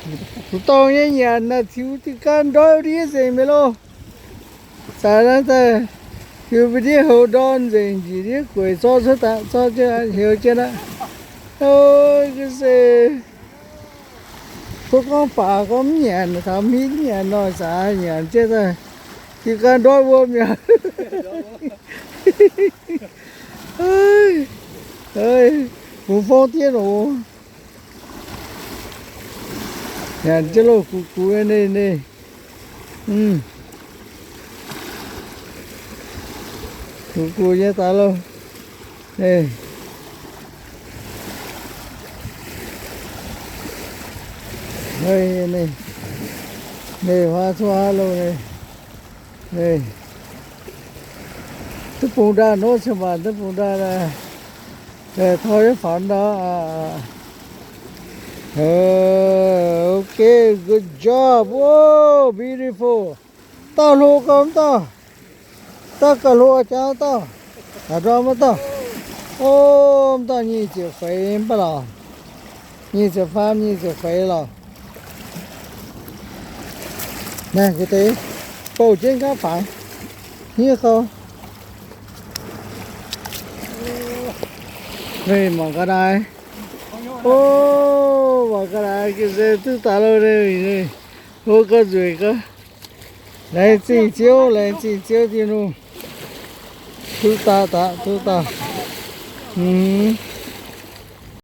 Mv dorngc nyei nyanc naaic tiux diuh ganh ndortv ndiev nzengc mi'aqv loh. Zaqc naaiv daaih tiux mbuo ndiev houc ndorn nzengc, njiec ndiev gueic zorqv cuotv daaih, zorqv jienv heuc jienv aqv. Ov, ga'se, mbuo gorngv baac gorngv mv nyanc, taux hmz nyanc nor, zaqc nyanc jienv daaih diuh ganh ndortv wuom mi'aqv. Bungx forng diev oc. Nyanc jienv loh, gux gux nyei, ninh, ninh, gux gux nyei daaih loh. Ninh, ninh, ninh, huaav cuotv haav loh, ninh, ninh, duqv bungx ndaangc nor, cien-mbaanc duqv bungx ndaangc, tor yie faaux ndau. Okay, good job. Whoa, beautiful. Dauh hlo gau mv dauh? Dauh gauh hlo jangx dauh? Aa, ndorm maiv dauh. Ov, mv dauh nyic ziepc feix mv baac lorqc. Nyic ziepc faam, nyic ziepc feix lorqc. Naaiv nqa'haav deix bouh jienv nqa'haav fangx hniev gau. Meih mangc ga'naaiv. Ov, mangc ga'naaiv ga'se duqv daaih loh, ninh, hlo gau nzueic gau. Laengz zingh Ziouv, laengz zingh Ziouv Tin-Hungh. Duqv daaih daaih, duqv daaih. Mv,